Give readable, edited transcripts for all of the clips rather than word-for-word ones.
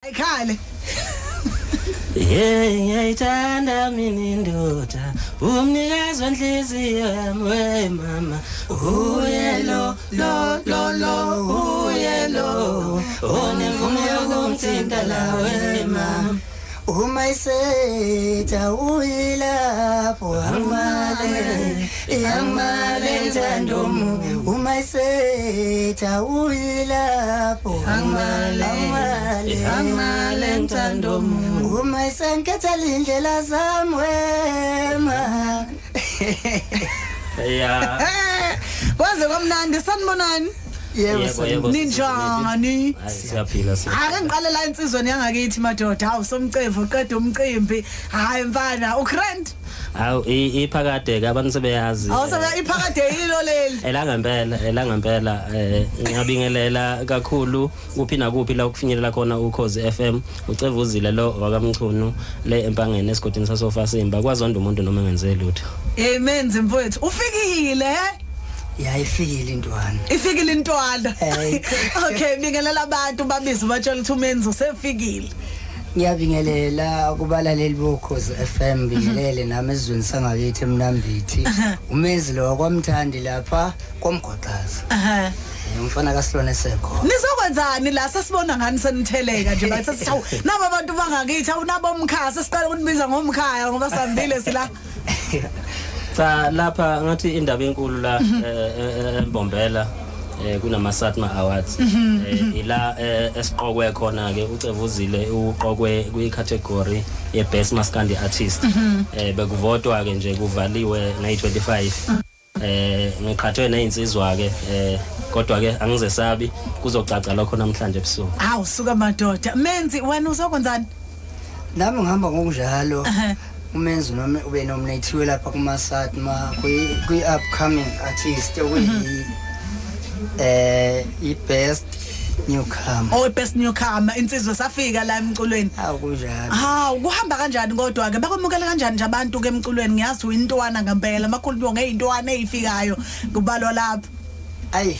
Ayikhale. Yeah, ngiyayithanda mina indoda, umnikazi wenhliziyo yami, we mama. Uye lo lo lo lo, uye lo onemvume yokumthinta la, we mama. Uma isetha uyilapho, amale amale ntando. Uma isetha uyilapho, amale amale amale ntando. Uma isenkethela indlela zami, wema. Yeah. Kwaze kwamnandi, sanibonani. Yebo. Yebo, yebo. Ninjani? Hayi, siyaphila, siyaphila. Ake ngiqale la insizweni yangakithi, madoda. Hawu, Somcevu, uqeda umcimbi. Hayi mfana, ugrand. Hawu, iphakade ke, abantu sebeyazi. Awusebe iphakade yilo leli. Elangempela, elangempela. Ngiyabingelela kakhulu kuphi nakuphi la ukufinyelela khona Ukhozi FM. Ucevuzile lo wakaMchunu le Empangeni, esigodini sasoFasimba, kwazonda umuntu noma engenze lutho. Amen, mfowethu. Ufikile, he? Yayifikile intwana. Ifikile intwana. Eh. Okay, bingelela abantu, babize batshela ukuthi uMenzi usefikile. Ngiyabingelela kubalaleli boKhozi FM, bingelele nami esizweni sangakithi eMnambithi. Umenzi lo kwamthandi lapha komgoqaza. Umfana kaSilwane sekho. Nizokwenzani la? Sesibona ngani senitheleka nje, bathi sithawu nabo abantu bangakithi, awunabo umkhaya, sesiqala ukunibiza ngomkhaya ngoba sambile sila. Cha, lapha ngathi indaba enkulu la eMbombela kunama Satma Awards, ila esiqokwe khona ke. Ucevuzile uqokwe kwi category ye Best Maskandi Artist. Bekuvotwa ke nje, kuvaliwe ngeyi25. Ngiqhathwe nezinsizwa ke, kodwa ke angizesabi, kuzocaca lokho namhlanje ebusuku. Hawu suka madoda. Menzi, wena uzokwenzani? Nami ngihamba ngokunjalo. Umenzi noma ube nominathiwe lapha kuma-Satma kwi upcoming artist, okuyi i best newcomer. Oh, best newcomer, insizwa safika la emculweni. Awu, kunjalo. Hawu, kuhamba kanjani kodwa ke? Bakwamukela kanjani nje abantu ke emculweni? Ngiyazi uyintwana ngempela, makhulunywa ngeyintwana ezifikayo kubalwa lapha. Ayi,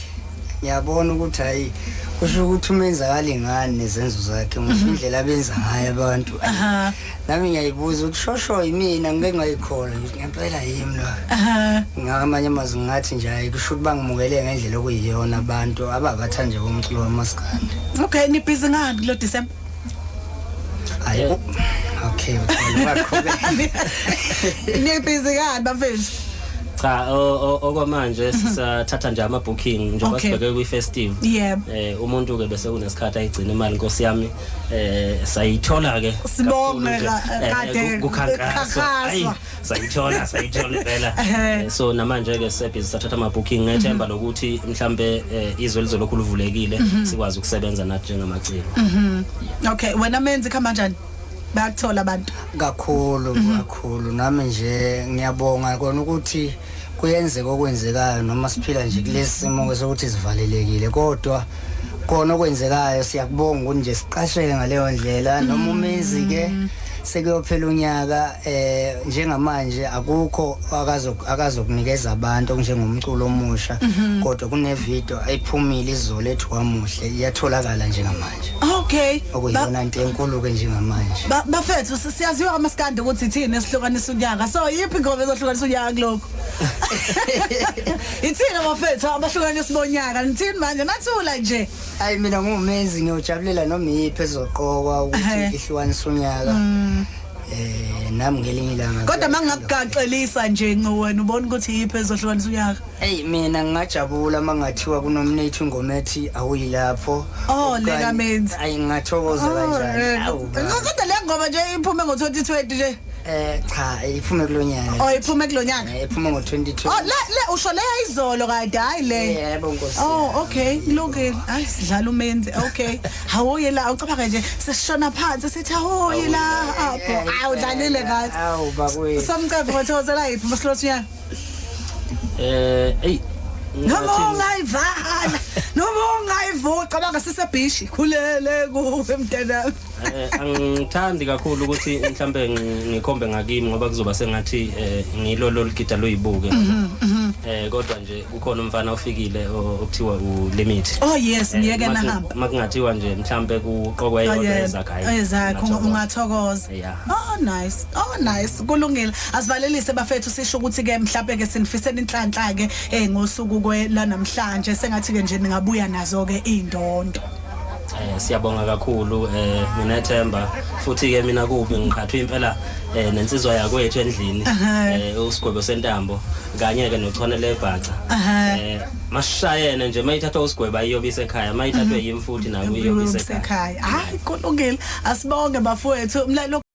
ngiyabona ukuthi hayi, kusho ukuthi umenza kalingani nezenzo zakhe, ngisho indlela abenza ngayo abantu. Ayi, nami ngiyayibuza ukuthi shosho yimina, ngike ngayikholwa nje ngempela yimi lo. Ngamanye amazwi ngathi nje hayi, kusho ukuthi bangimukele ngendlela okuyiyona abantu ababathanda nje bomculo wamaskandi. Okay, ni busy ngani kulo December? Hayi, okay, ungaqhubeka. Ni busy ngani, bafethu? Cha, okwamanje sisathatha nje ama booking njengoba sibheke kwi festive. Umuntu ke bese kunesikhathi ayigcina imali, Nkosi yami, sayithola ke. Sibonge. Kakhulu nje. Kade Kukhankaswa. Ayi, kukhankaswa. Sayithola, sayithola impela. So namanje ke sebhizi sathatha ama booking ngethemba lokuthi mhlambe izwe lizolokhu livulekile, sikwazi ukusebenza nathi njengamaciko. Okay, wena Menzi, khamba kanjani? Bayakuthola abantu? Kakhulu kakhulu. Nami nje ngiyabonga kona ukuthi kuyenzeka okwenzekayo, noma siphila nje kulesi simo sokuthi sivalelekile, kodwa kona okwenzekayo siyakubonga ukuthi nje siqasheke ngaleyo ndlela. Noma umenzi ke sekuyophela unyaka, njengamanje akukho akazokunikeza abantu okunjengomculo omusha, kodwa kune video ayiphumile izolo ethi Wamuhle, iyatholakala njengamanje, okuyiyona into enkulu ke njengamanje. Bafethu, siyaziwa kamaskandi ukuthi ithini esihlukanisa unyaka, so yiphi ingoma ezohlukanisa unyaka kulokho? Ithini, bafethu, abahlukanisa bonyaka? Nithini manje, nathula nje? Ayi, mina ngumenzi, ngiyojabulela noma iyiphi ezoqokwa ukuthi ihlukanise unyaka. Nami ngelinye ilanga. Kodwa mangingakugaxelisa nje nco, wena ubona ukuthi yiphi ezohlukanisa unyaka? Hey, mina ngingajabula mangathiwa kunominate ingoma ethi Awuyilapho. Oh, le kaMenzi. Ayi, ngingathokoza kanjani. Awu, baba. Kodwa le ngoma nje iphume ngo-2020 nje. Cha, iphume kulonyaka. Oh, iphume kulonyaka. Iphume ngo-2020. Oh, le usho le izolo kade, hayi le. Yebo, Nkosi. Oh, okay, kulungile. Hayi, sidlala uMenzi. Okay. Awuye la, ucabanga nje sesishona phansi sithi awuye la apho. Awu, udlalile ngathi. Awu bakwethu. Somcebo, ngothokozela yiphi masilothi unyaka? Ey. Noma ungayivala, noma ungayivuka, cabanga sisebhishi. Khulele kuwe, mntanami. Angithandi kakhulu ukuthi mhlambe ngikhombe ngakimi, ngoba kuzoba sengathi ngilo loligida loyibuke. Kodwa nje kukhona umfana ofikile okuthiwa uLimit. Oh yes, ngiyeke nahamba. Makungathiwa nje mhlambe kuqokwe eyodwa ezakhe, hayi, ezakho ngingathokoza. Ungathokoza. Yeah. Oh nice, oh nice, kulungile. Asivalelise bafethu, sisho ukuthi ke mhlawumbe ke sinifisela inhlanhla ke ngosuku kwe lanamhlanje, sengathi ke nje ningabuya nazo ke indondo. Siyabonga kakhulu, nginethemba futhi ke mina kubi ngiqhathwe impela nensizwa yakwethu endlini, uSigwebo sentambo kanye ke noChwane lebhaca. Masishayene nje, mayithathwa uSigwebo ayiyobisa ekhaya, mayithathwe yimi futhi naku iyobisa ekhaya. Ekhaya, hayi, kulungile, asibonge bafowethu. Mlalo.